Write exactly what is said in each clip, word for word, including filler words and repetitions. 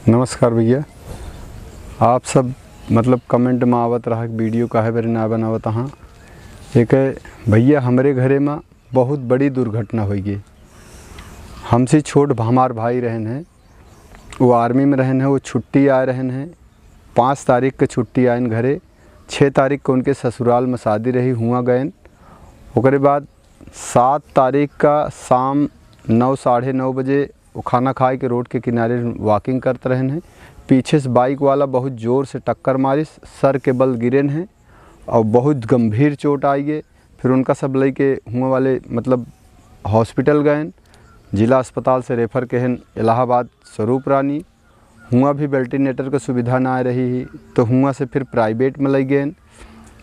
नमस्कार भइया, आप सब मतलब comment मा आवत रहा कि video काहे बरे ना बनावत अहा। एक भइया हमरे घरे मा बहुत बड़ी दुर्घटना होइ गई। हमसे छोट भ-, हमार भाई रहन है, वो army में रहन है, वो छुट्टी आए रहन है, पाँच तारीख के छुट्टी आयन घरे, छः तारीख के उनके ससुराल में शादी रही, हुआ गयन। ओकरे बाद सात तारीख का शाम नौ, साढ़े नौ बजे वो खाना खाए के road के किनारे walking करत रहन हैं। पीछे से bike वाला बहुत जोर से टक्कर मारिस, सर के बल गिरेन हैं और बहुत गंभीर चोट आई गए। फिर उनका सब लेके हुआ वाले मतलब hospital गयन, जिला अस्पताल से refer केहन इलाहाबाद स्वरूप रानी। हुआ भी ventilator के सुविधा ना रही ही, तो हुआ से फिर private में ले गए।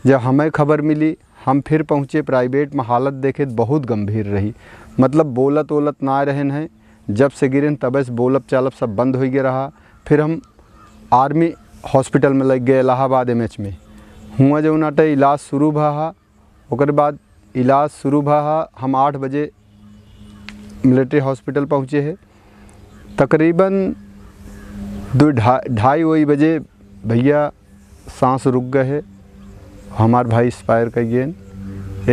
जब हमें खबर मिली, हम फिर पहुँचे private में, हालत देखे त बहुत गंभीर रही, मतलब बोलत वोलत ना रहन है। जब से गिरेन तबे से बोलब चालब सब बंद हो गया रहा। फिर हम army hospital में लग गए इलाहाबाद एमएच में। हुआ जो उनाटे इलाज शुरू भा हा, ओकर बाद इलाज शुरू भा हा, हम आठ बजे military hospital पहुँचे है। तकरीबन दो ढा-, ढाई वही बजे भइया सांस रुक गए है, हमार भाई expire कर गए।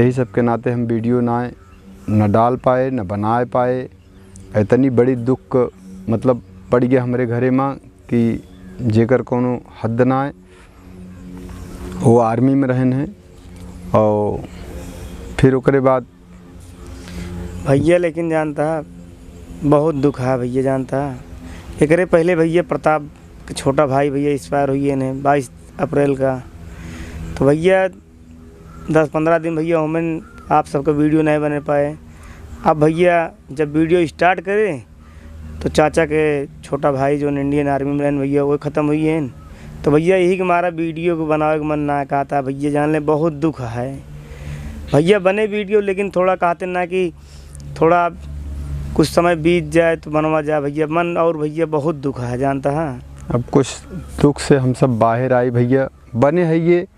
यही सब के नाते हम video ना, न डाल पाए, न बनाए पाए। इतनी बड़ी दुख मतलब पड़ गया हमरे घरे में कि जेकर कोनो हद ना है। वो army में रहन है और फिर ओकरे बाद भइया, लेकिन जानता, बहुत दुख है भइया, जानता। एकरे पहले भइया प्रताप के छोटा भाई भइया expire हुए ने बाईस अप्रैल का। तो भइया, दस पन्द्रह दिन भइया ओमेन आप सबके video नहीं बने पाए। अब भइया जब video start करे तो चाचा के छोटा भाई जो Indian army में रहन भइया, वो खतम हुए हैं। तो भइया यही के मारा video को बनावे के मन ना कहता भइया, जान ले बहुत दुख है भइया। बने video, लेकिन थोड़ा कहते ना कि थोड़ा कुछ समय बीत जाए तो बनवा जाए भइया, मन और भइया बहुत दुख है, जानता है। अब कुछ दुख से हम सब बाहर आई भइया, बने है ये।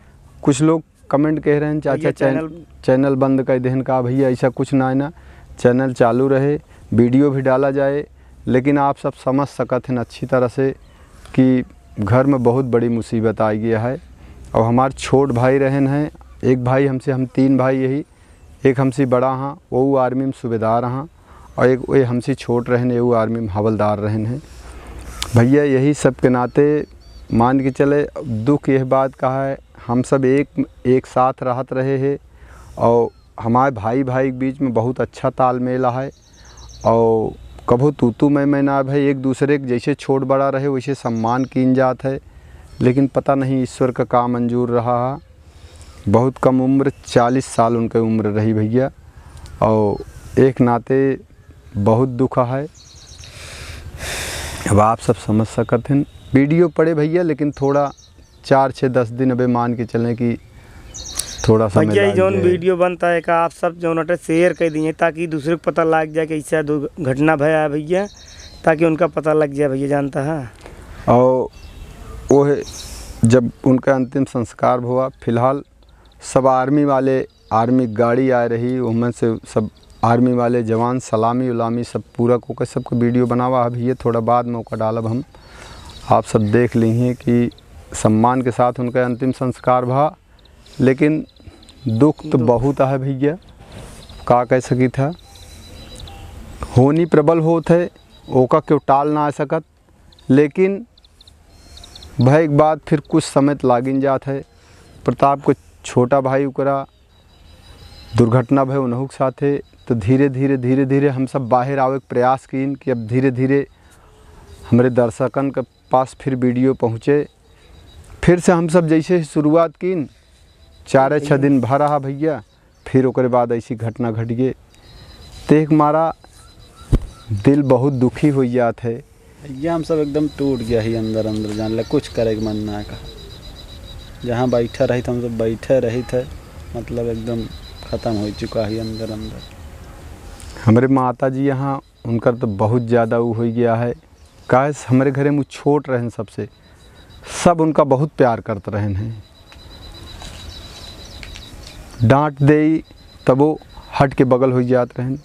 कुछ लोग comment कह रहे हैं, "चाचा भइया, चैन-, channel channel बंद कर देहन का?" भइया, ऐसा कुछ ना है ना, channel चालू रहे, video भी डाला जाए, लेकिन आप सब समझ सकत हैं अच्छी तरह से कि घर में बहुत बड़ी मुसीबत आ गया है। और हमार छोट भाई रहन हैं, एक भाई हमसे, हम तीन भाई यही, एक हमसे बड़ा हाँ, वो army में सूबेदार हाँ, और एक वे हमसे छोट रहन, वो army में हवलदार रहन हैं। भइया, यही सब के नाते मान के चले, दुख यह बात का है, हम सब एक, एक साथ रहत रहे हैं और हमारे भाई भाई के बीच में बहुत अच्छा तालमेल है और कभो तू तू मैं मैं ना भाई, एक दूसरे के जैसे छोट बड़ा रहे वैसे सम्मान कीन जात है। लेकिन पता नहीं ईश्वर का का मंजूर रहा है, बहुत कम उम्र, चालीस साल उनके उम्र रही भइया, और एक नाते बहुत दुख है। अब आप सब समझ सकत हैं, video पड़े भइया, लेकिन थोड़ा चार छः दस दिन अबे मान के चलें कि थोड़ा सा भइया, ये जौन video बनता है का आप सब जौन अटे share कर दिए ताकि दूसरे को पता लग जाए कि ऐसा दुर्घटना भया है भइया, ताकि उनका पता लग जाए भइया, जानता है। और वो है, जब उनका अंतिम संस्कार हुआ, फिलहाल सब army वाले, army गाड़ी आ रही, उनमें से सब army वाले जवान सलामी उलामी सब पूरा को के सबके video बनावा है भइया, थोड़ा बाद में ओका डालब हम। आप सब देख लीजिए कि सम्मान के साथ उनका अंतिम संस्कार भा, लेकिन दुख तो दुख। बहुत है भइया, का कह सकी था, होनी प्रबल होत है, ओका क्यों टाल ना सकत। लेकिन भय के बाद फिर कुछ समय त लागिन जात है। प्रताप को छोटा भाई ओकरा दुर्घटना भय उनहु के साथे, तो धीरे धीरे धीरे धीरे हम सब बाहर आवे के प्रयास कीन कि अब धीरे धीरे हमरे दर्शकन के पास फिर video पहुँचे। फिर से हम सब जैसे ही शुरुआत कीन, चार छः दिन भर रहा भइया, फिर ओकरे बाद ऐसी घटना घट गए। तेक मारा दिल बहुत दुखी हो जात है। भइया, हम सब एकदम टूट गया ही अंदर अंदर, जान ले कुछ करे के मन ना कहा। जहाँ बैठा रही थे, हम सब बैठे रही थे, मतलब एकदम खत्म हो चुका ही अंदर अंदर। हमरे माता जी यहाँ उनकर तो बहुत ज़्यादा वो हो गया है, काहे से हमरे घरे में छोट रहन सबसे, सब उनका बहुत प्यार करत रहन हैं। डांट देई तबो हट के बगल हो जात रहन।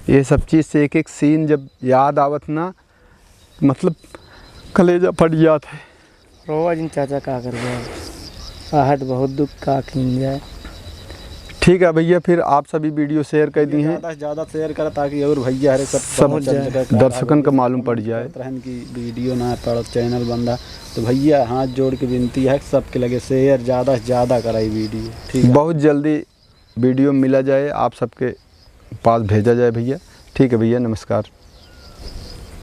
ये सब चीज़ से एक एक scene जब याद आवत ना, मतलब कलेजा फट जात है। रोवा जिन चाचा, का करबे अब? आहत बहुत दुख, का कीन जाए। ठीक है भैया, फिर आप सभी video share कर दी हैं। ज़्यादा से ज़्यादा share करा, ताकि और भैया हरे सब सब पहुँच जाए। दर्शकन का मालूम पड़ जाए। करत रहन कि video ना पड़त, channel बंद है। तो भैया हाथ जोड़ के विनती है, सबके लगे share ज़्यादा से ज़्यादा कराई video, ठीक है? बहुत जल्दी video मिला जाए, आप सबके पास भेजा जाए भैया। ठीक है भैया, नमस्कार।